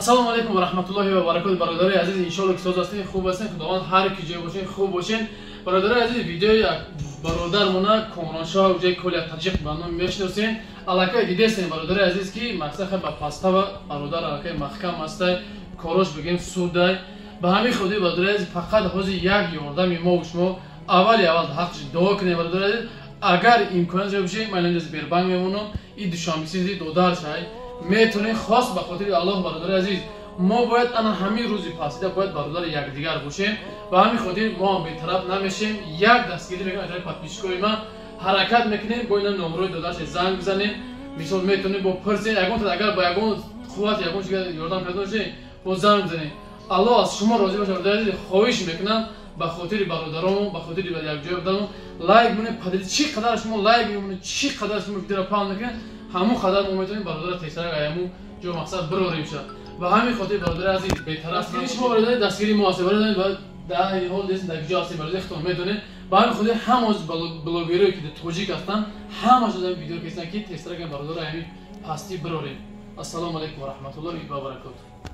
Ассалому алайкум ва раҳматуллоҳи ва баракотуҳ. Бародарои азиз, иншоалло ки соз ҳастед, хуб ҳастед, Худованд ҳар ки ҷой бошед, хуб бошед. Бародарои азиз, видеои бародармона Комроншоҳ, ҷои Коля Таҷик ба ном мешиносем. Аллакай дидестем, бародарои азиз, ки мақсад ба пастава бародар аллакай маҳкам ҳастай, корош бигем судай. Ба ҳамин хотир, бародарои азиз, фақат ҳозир як ёрдами мо шумо аввали аввал ҳаққш дуо кунем, бародарои азиз. Агар имконият ҷой бошед, ман инҷа Сбербанк мемонам, и Душанбе Сити додар шай метавонед хос ба хотири Аллоҳ. Бародари азиз, мо бояд ана ҳамин рӯзи пасида бояд бародари якдигар бошем. Ба ҳамин хотир мо ҳам бетараф намешем, як дастгирӣ мекунем аз подписчикои ман, ҳаракат мекунем, бо ина номрои додарше занг бизанем. Мисол, метавонем бо пурсем ягон, агар ба ягон қувват ягон чиз ёрдам карда бошем, бо занг бизанем. Аллоҳ аз шумо розӣ бошад. Бародари азиз, хоҳиш мекунам, ба хотири бародарому, ба хотири якҷоя буданмо лайк монед, поделить. Чӣ қадар шумо лайк мемонед, чӣ қадар шумо видеоро паҳн мекунед, ҳамон қадар мо метавонем бародара тезтарак аяму ҷо мақсад бирорем ша. Ба ҳамин хотир, бародари азиз, бетараф шумо бародари дастгири мо ҳастед. Бародари, дар ҳайни ҳол дестем, дар ҷо ҳастем, бародари худтон медонед. Ба ҳамин хотир ҳама блогерое ки тоҷик ҳастанд, ҳамашон видео кесанд, ки тезтарак бародари ҳамин пастӣ бирорем. Ассалому алайкум ва раҳматуллоҳи ва баракотуҳ.